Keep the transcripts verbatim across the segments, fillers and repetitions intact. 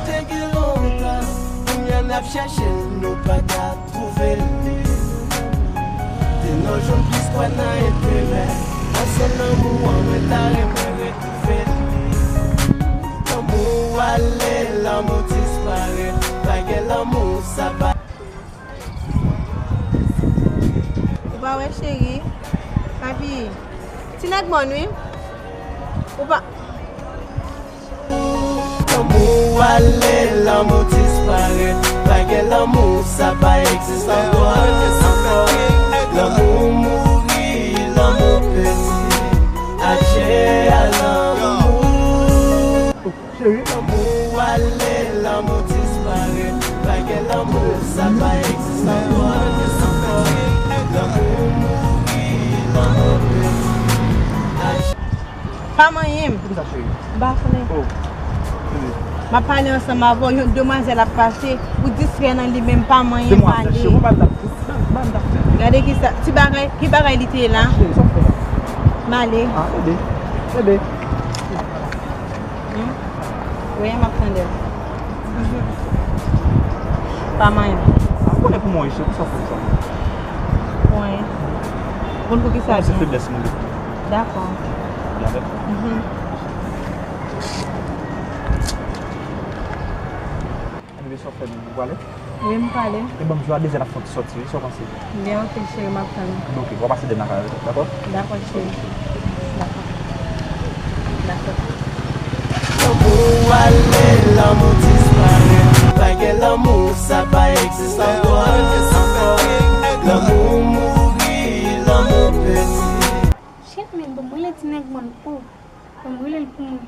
Te gen lontan, kounye a n ap chèche l, nou pa ka twouve l. De nos jours, m plis kwè nan enterè. Paske lanmou an, mwen ta renmen retwouve l. Lanmou ale, lanmou disparèt. Pa gen lanmou, sa pa. Ou pa wè, cheri? Papi, ti nèg mòn, wi. Ou pa. Lanmou ale, lanmou disparèt. Pa gen lanmou, sa pa egziste ankò. Lanmou mouri, lanmou pèdi. Adje a lanmou. Cheri. Lanmou ale, lanmou disparèt. Pa gen lanmou, sa pa egziste ankò. Lanmou mouri, lanmou pèdi. Pa manyen m. Poukisa, cheri? M pa konnen. Oh, bebe. M ap pale ansanm avè w, yon demwazèl ap pase, ou distrè nan li, men m pa manyen m pale. Demwazèl, cheri, ou pa m t ap, ba m t ap fè. Gade kisa, ti bagay, ki bagay li te ye la? Cheri, sa w fè la? M ale. Ah, bebe. Bebe. Hmm? Wi, m ap tande w. Mhm. Pa manyen m. Ah, ou konnen pou mwen, cheri, poukisa w fè sa? Mwen. Ou konn poukisa byen? Se feblès mwen. Dakò. Vin avè m. Mhm. Anyway, sa w fè menm, ou prale? Wi, m prale. E ban m jou a dezè n ap fè yon ti sòti, wi, sa w panse? Byen, ok, cheri, m ap tann ou. Byen, ok, w a pase demen lakay la, dakò? Dakò, cheri. Dakò. Dakò. Lanmou ale, lanmou disparèt. Pa gen lanmou, sa pa egziste ankò. Lanmou mouri, lanmou pèdi. Shit, men, ban m rele ti nèg mòn, oh. Ban m rele l pou mwen.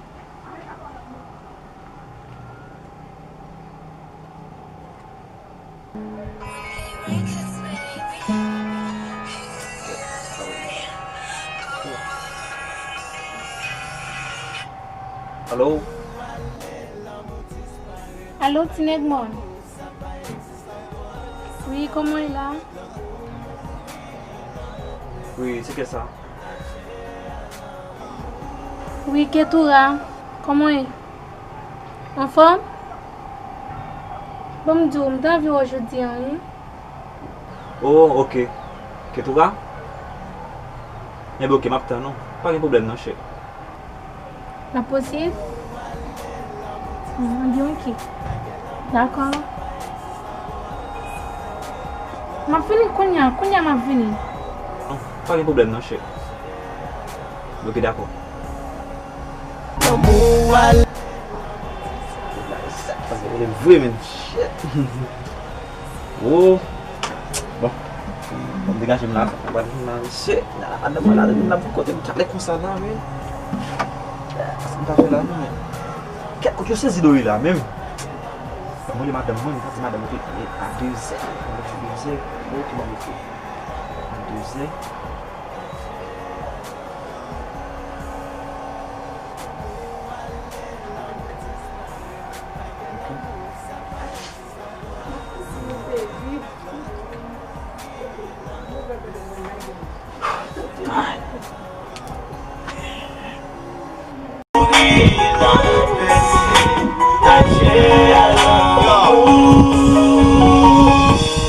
Alo? Alo, ti nèg mòn. Wi, kòman w ye la? Wi, se kiyès sa? Wi, Ketura, kòman w ye? Anfòm? Bon, m di w, m te anvi wè w jodi a, wi. Oh, ok. Ketura? Enben, ok, m ap tann ou. Pa gen pwoblèm non, chè. L ap posib? Hmm, enben, ok. Dakò. M ap vini kounye a, kounye a m ap vini. Non, pa gen pwoblèm non, chè. Ok, dakò. Lanmou al. Sa vre menm, shit. Oh. Bon. Bon, m degaje m la. Mwen pral vin la, mesye. Madanm mwen la, depi m la pou kote m t ale konsa la, men. Sa m ta fè la, non, men. Kèt kote yo sezi Dori la, menm. Mwen, madanm mwen, m ta di madanm mwen ke a de zè. Mwen di de zè. Mwen ki mwen mete. A de zè.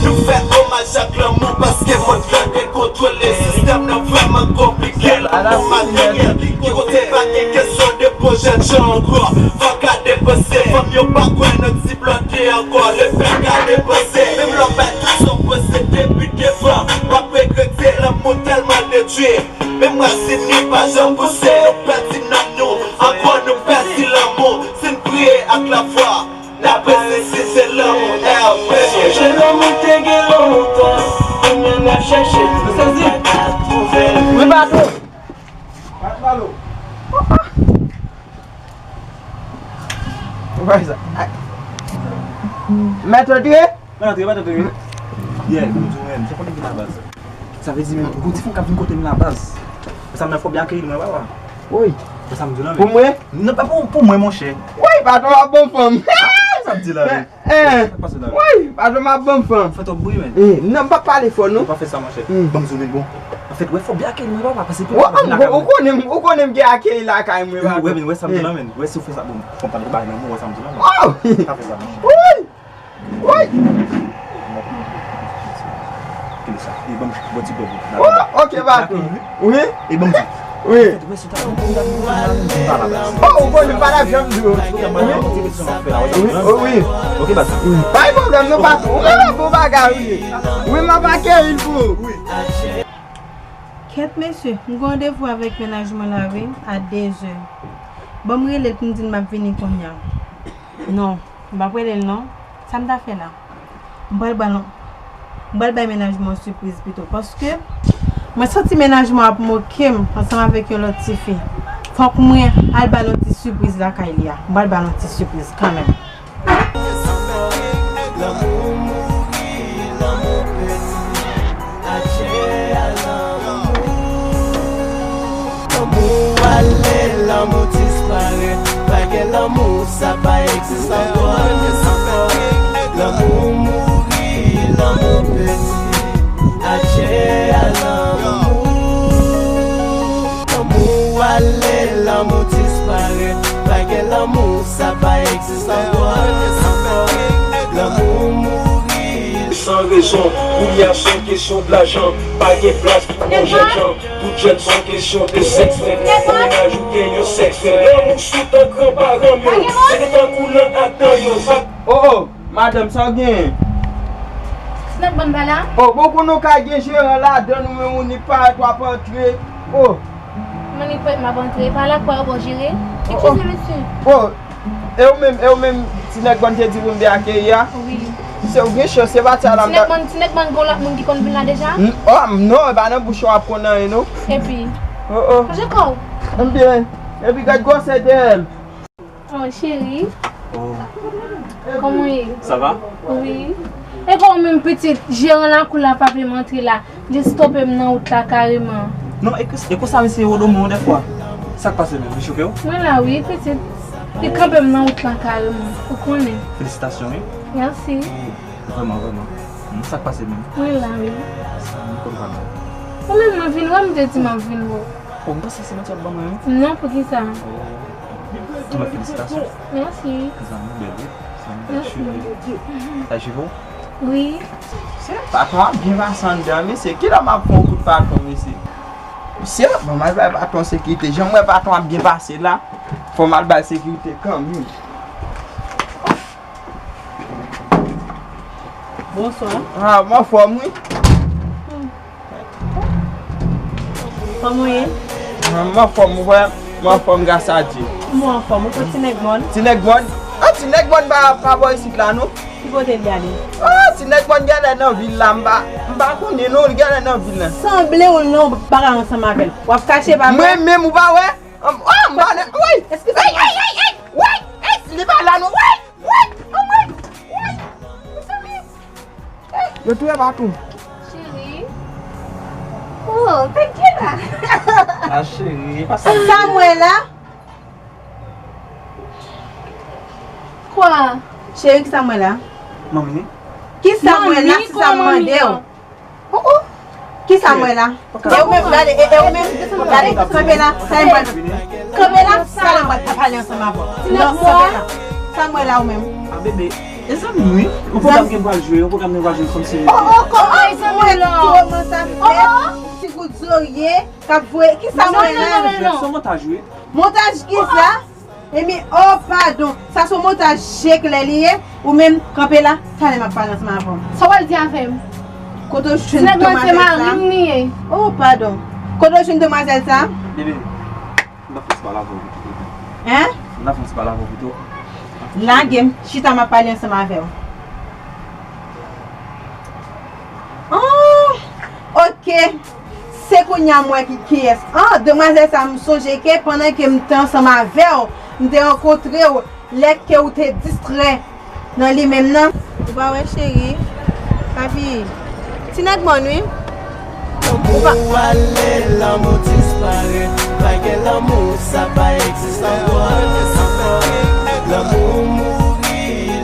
Nou fè omaj ak lanmou paske mond lan dekontwole. Sistèm nan vrèman konplike. Lanmou materyèl ki kote pa gen kesyon de pwojè jan ankò. Fòk a depanse, fanm yo pa kwè nan ti blòde ankò. Lepèp ka depanse, menm lè w bay tout sa w posede, pi devan w ap regrete. Lanmou tèlman detwi, menm rasin li pa janm pouse. Nou pèdi nanm nou, ankò nou pèdi lanmou. Si n priye ak lafwa, n ap resisite lanmou. L P. Sonje lè mwen te gen lontan, kounye a n ap chèche l, nou pa ka twouve l. Wi, patwon. Ou pa sa. Mèt antre? Mèt antre, mèt antre. Yeah, m di w menm, se kote m vin la baz. Sa vle di menm, gon ti fanm k ap vin kote m la baz. Sa m nan fò byen akeyi l, mwen, papa. Wi. Se sa m di w la, pou mwen? Non, pa pou, pou mwen, monchè. Wi, patwon ap bon fanm. Sa m di la, men. Eh, sa k pase la? Woy, patwon m ap ban m fan. Fè twòp bri, men. Eh, non, m p ap pale fò, non. Pa fè sa, monchè. Hmm. Ban m zoom in, bon. Anfèt, wè, fò byen akeyi mwen, papa, se pi. Ou konnen, ou konnen m gen akeyi lakay mwen, patwon. Wè, men, wè sa m di la, men. Wè, si w fè sa, bon, fò m pale bagay nan men, wè sa m di la, men. Oh! Pa fè sa, monchè. Woy! Woy! Kile sa? E ban m bon ti bèl. Oh, ok, patwon. Wi? E ban m di. Wi. Oh, ou konnen m pa t ap janm di w. Wi. Wi, oh, wi. Ok, baz. Wi. Pa gen pwoblèm, non, patwon. Ou gen bon bagay, wi. Wi, m ap akeyi l pou ou. Wi. Kèt, mesye, m gen randevou avèk mennaj mwen la, wi, a dezè. Ban m rele l pou m di l m ap vini kounye a. Non. M p ap rele l non. Sa m ta fè la? M pral ba l, m pral bay mennaj mwen yon sipriz pito. Paske mwen santi mennaj mwen ap moke m ansanm avèk yon lòt tifi. Fòk mwen al ba l yon ti sipriz lakay li a. M pral ba l yon ti sipriz kanmenm. Lanmou mouri, lanmou pèdi. Atchè a lanmou. Lanmou ale, lanmou disparèt. Pa gen lanmou, sa pa egziste ankò. Lanmou mouri, lanmou pèdi. Atchè a lanmou. Lanmou ale, lanmou disparèt. Pa gen lanmou, sa pa egziste ankò. Lanmou mouri. San rezon, kounye a se yon kesyon de lajan. Pa gen plas pou yon jèn jan. Tout jèn se yon kesyon de sèks, men pou mennaj ou gen yon sèks. Lanmou sou tan granparan m yo, se te tankou lan ak dan yo. Sa Oh, oh, madanm, sa w genyen? Ti nèg bann pa la? Oh, bon, konnen w ka gen jeran ladan, ou menm ou ni parèt w ap antre. Oh. Mwen ni parèt m ap antre. Pa la kwa yo ba w jere? Oh, oh. Eskize, mesye. Oh, e ou menm, e ou menm, ti nèg bann te di pou m te akeyi a? Wi. Misye, ou gen chans, se pa sa la m ta. Ti nèg bann, ti nèg bann gen lòt moun ki konn vin la deja? N-, oh, non, e pa nan bouch ou ap konn anyen, non. Epi? Oh, oh. Manje kò w. M byen. Epi gad gwosè dèyè l. Oh, cheri. Oh. Kòman w ye? Sa va? Wi. E kòman w menm pitit, jeran lakou la pa vle m antre la. Li stope m nan wout la kareman. Non, e, e konsa misye wodo mwen dèfwa. Sa k pase menm? Li choke w? Mwen la wi, pitit. Li kanpe m nan wout la kareman. Ou konnen. Felisitasyon, wi. Mèsi. Vrèman, vrèman. Hmm, sa k pase menm? Mwen la wi. Mwen konn pa non. Ou menm mwen vin wè, m te di m ap vin wè w. Oh, m panse se manti w ap ban mwen, wi. Non, poukisa? Oh. Anben, felisitasyon. Mèsi. Zanmi bèl, wi. Zanmi bèl cheve. Sa cheve w? Wi. Se patwon ap byen pase anndan, mesye. Kilè m ap fè yon kout patwon, mesye? Mesye, bon, m al bay patwon sekirite. Jan m wè patwon ap byen pase la, fò m al bay sekirite kanmenm. Bonswa. Ah, m anfòm, wi. Kòman w ye? M anfòm, ou wè? M anfòm, gras a Dye. Mwen anfòm, ou konn ti nèg mòn? Ti nèg mòn? Ah, ti nèg mòn pa, pa bò isit la, non. Ki kote li ale? Ah, ti nèg mòn genlè nan vil la, m pa, m pa konnen, non, li genlè nan vil la. Sanble w non, bagay ansanm avè l. W ap kache pa vre? Mwen menm, ou pa wè? Ah, m pa nan, woy! Eskize mwen. Woy, woy, woy, woy! Woy! Li pa la, non, woy! Woy! Oh, woy! Woy! Mezanmi! Yo touye patwon. Cheri. Oh, thank you la. Ah, cheri, pa sa. Sa m wè la? Kwa? Cheri, ki sa m wè la? Manmi. Ki sa m wè la, si sa m mande w? Oh, oh. Ki sa m wè la? E ou menm, gade, e, e ou menm, gade, kanpe la, sa m pral, kanpe la, sa m pral pale ansanm avè w. Non, kanpe la. Sa m wè la ou menm? A bebe, e zanmi m wi. Yon pwogram ke m pral jwe, yon pwogram ke m pral jwe kòmsi. Oh, oh, kòman sa fèt? Ti kout zorye, k ap voye, ki sa m wè la? Se yon montaj wi. Montaj ki sa? Ebyen, oh, padon. Sa se yon montaj je klè li ye. Ou menm, kanpe la. Talè m ap pale ansanm avè w. Sa w al di avè m? Kote w jwenn demwazèl sa? Oh, padon. Kote w jwenn demwazèl sa? Bebe, m ta fè ti pale avè w pito. Hein? M ta fè ti pale avè w pito. Lage m. Chita, m ap pale ansanm avè w. Oh, ok. Se kounye a m wè ki, kiyès. Ah, demwazèl sa, m sonje ke pandan ke m te ansanm avè w, m te rankontre w lè ke w te distrè nan li menm nan. Ou pa wè, cheri? Papi, ti nèg mòn wi. Ou pa. Lanmou ale, lanmou disparèt. Pa gen lanmou, sa pa egziste ankò. Lanmou mouri,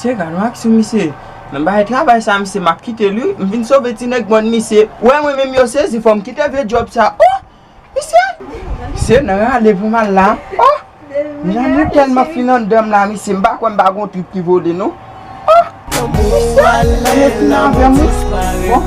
Se gad, m ak sou misye. Nan bagay travay sa, misye, m ap kite l, wi. M vin sove ti nèg mòn misye. Wè, mwen menm yo sezi, fò m kite vye djòb sa. Oh! Misye! Misye, nan rale pou m al la. Oh! Jan nou tèlman fin anndan m la, misye, m pa kwè m pa gon trip ki vole, non. Oh! Misye, nan yo fin avè m, wi. Bon.